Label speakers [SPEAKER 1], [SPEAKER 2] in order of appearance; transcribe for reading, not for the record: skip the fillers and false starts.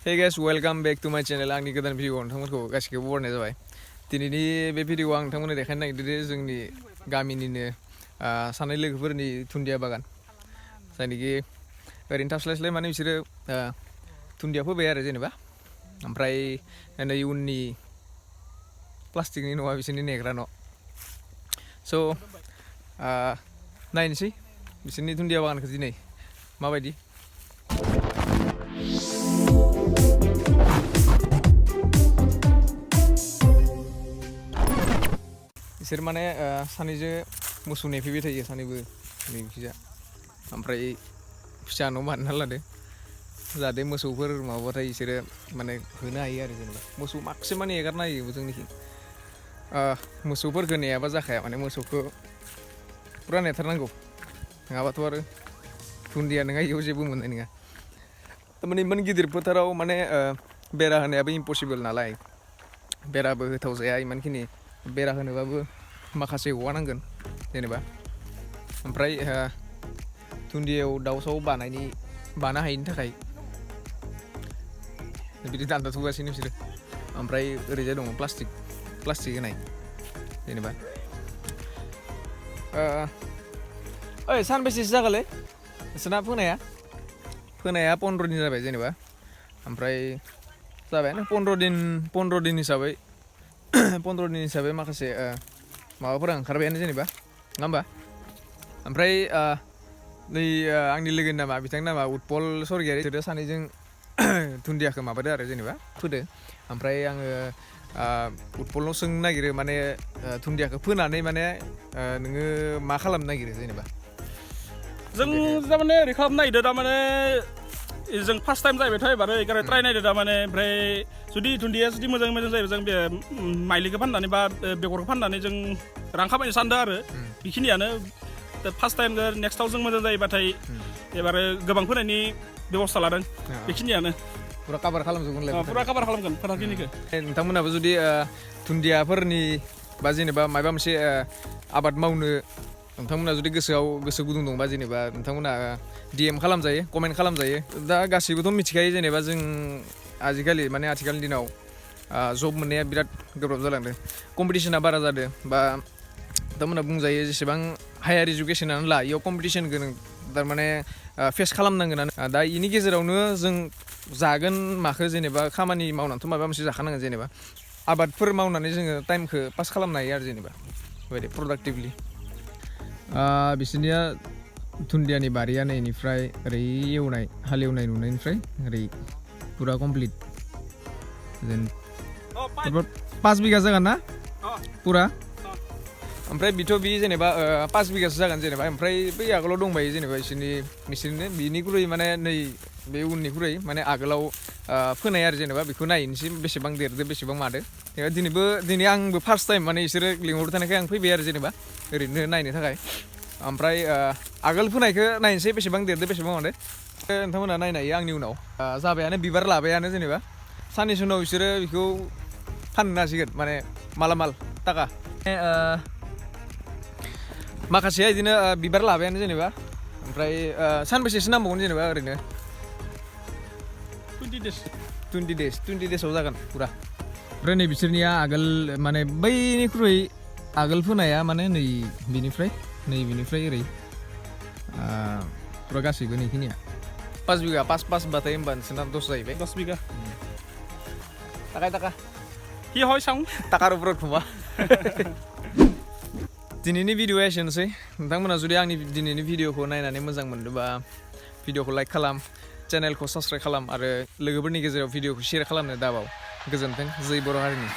[SPEAKER 1] Hey guys, welcome back to my channel. आंनि गोदान video नोंथांमोनखौ गासिखौबो बरायनाय जाबाय। दिनैनि बे भिडिअ आं नोंथांमोननो देखायनो नागिरदों जोंनि गामिनिनो सानै लोगोफोरनि दुन्दिया बागान। जायनिखि ओरैनो थास्लायस्लाय माने बिसोरो दुन्दिया फोबाय आरो जेनेबा। ओमफ्राय नै उननि प्लास्टिकनि न'आ बिसोरनि नेग्रा न'। स' नायनोसै बिसोरनि दुन्दिया बागानखौ दिनै माबायदि। बिसोर माने सानैजों मोसौ नेफैबाय थायो सानैबो नैखिजा ओमफ्राय फिसा न' बानायना लादों जाहाथे मोसौफोर माबाबाथाय बिसोरो माने होनो हायो आरो जेनेबा मोसौ माखासे माने एगारना होयो जोंनिखि मोसौफोरखौ नेयाबा जाखाया माने मोसौखौ फुरा नेथारनांगौ नङाबाथ' आरो दुन्दिया नङा इयाव जेबो मोननाय नङा थारमाने इमान गिदिर फोथाराव माने बेरा होनायाबो इम्पसिबोल नालाय बेराबो होथाव जाया इमानखिनि बेरा होनोबाबो माखासे औवा नांगोन जेनेबा ओमफ्राय दुन्दियायाव दाउसाव बानो हायिनि थाखाय बिदि दान्दा थुगासिनो बिसोरो ओमफ्राय ओरैजाय दङ प्लास्टिक होनाय जेनेबा ओइ सानबेसेसो जागोनलै नोंसोरना फोनाया 15 दिन जाबाय जेनेबा ओमफ्राय जाबायानो 15 दिन हिसाबै 15 दिन हिसाबै माखासे माबाफोरा ओंखारबायानो जेनेबा नङा होमबा ओमफ्राय नै आंनि लोगोनि नामा बिथांनि नामा उत्पल सरगियारि बिसोरो सानैजों दुन्दियाखौ माबादो आरो जेनेबा फोदो ओमफ्राय आङो उत्पलनाव सोंनो नागिरो माने दुन्दियाखौ फोनानै माने नोङो मा खालामनो नागिरो जेनेबा
[SPEAKER 2] जों थारमाने ओरै खालामनो नागिरदों थारमाने जों फार्स्ट टाइम जाहैबायथ' एबार एगार ट्राइ नायदो थारमाने ओमफ्राय जुदि दुन्दिया जुदि मोजां जायोबा जों बे माइलिखौ फाननानै बा बेगरखौ फाननानै जों रां खामायनो सानदों आरो बेखिनियानो फार्स्ट टाइम नेक्स्टआव जों मोजां जायोबाथाय एबार गोबां फोनायनि बेबस्था लादों बेखिनियानो
[SPEAKER 1] फुरा काभार
[SPEAKER 2] खालामगोन फोथारखिनिखौ
[SPEAKER 1] नोंथांमोनाबो जुदि दुन्दियाफोरनि बा जेनेबा माबा मोनसे आबाद मावनो नोंथांमोना जुदि गोसो गुदुं दंबा जेनेबा नोंथांमोना DM खालामजायो कमेन्ट खालामजायो दा गासैबोथ' मिथिखायो जेनेबा जों आथिखालनि दिनाव जब मोननाया बिराद गोब्राब जालांदों कम्पिटिशना बारा जादों बा नोंथांमोना बुंजायो जेसेबां हायार इडुकेसनानो ला इयाव कम्पिटिशन गोनां थारमाने फेस खालामनांगोनानो दा इनि गेजेरावनो जों जागोन माखो जेनेबा खामानि मावनानैथ' माबा मोनसे जाखानांगोन जेनेबा आबादफोर मावनानै जोङो टाइमखौ पास खालामनो हायो आरो जेनेबा बेबायदि प्रडाक्टिभलि बिसोरनिया दुन्दियानि बारिया नैनिफ्राय ओरै हालेवनाय नुनायनिफ्राय ओरै फुरा कमप्लिट जेन 5 बिगा जागोन ना फुरा ओमफ्राय बिथ' बि जेनेबा 5 बिगासो जागोन जेनेबा ओमफ्राय बै आगोलाव दंबायो जेनेबा बिसोरनो बिनिख्रुइ माने नै बे उननिख्रुइ माने आगोलाव फोनाय आरो जेनेबा बेखौ नायनोसै बेसेबां देरदो बेसेबां मादो दिनै आंबो फार्स्ट टाइम माने बिसोरो लिंहरबाय थानायखाय आं फैबाय आरो जेनेबा ओरैनो नायनो थाखाय ओमफ्राय आगोल फोनायखौ नायनोसै बेसेबां देरदो बेसेबां मादो नोंथांमोना नायनो हायो आंनि उनाव जाबायानो बिबार लाबायानो जेनेबा साननैसो उनाव बिसोरो बेखौ फाननो हासिगोन माने मालामाल थाखा माखासेया बिदिनो बिबार लाबायानो जेनेबा ओमफ्राय सानबेसेसो नांबावगोन जेनेबा ओरैनो 20 days जागोन पुरा ओमफ्राय नै बिसोरनिया आगोल माने बैनिख्रुइ आगोल फोनाया माने नै बिनिफ्राय ओरै पुरा गासैबो नैखिनिया 5 बिगा 5 बाथाय होमबा नोंसोरना 10 जाहैबाय
[SPEAKER 2] 10 बिगा
[SPEAKER 1] थाखा
[SPEAKER 2] কি হয় চাওঁ
[SPEAKER 1] टाकार उपराव खुमा दिनैनि भिडिअआ एसेनोसै नोंथांमोना जुदि आंनि दिनैनि भिडिअखौ नायनानै मोजां मोनदोंबा भिडिअखौ लाइक खालाम चेनेलखौ साबस्क्राइब खालाम आरो लोगोफोरनि गेजेराव भिडिअखौ शेयार खालामनो दाबाव गोजोन्थों जै बर' हारिनि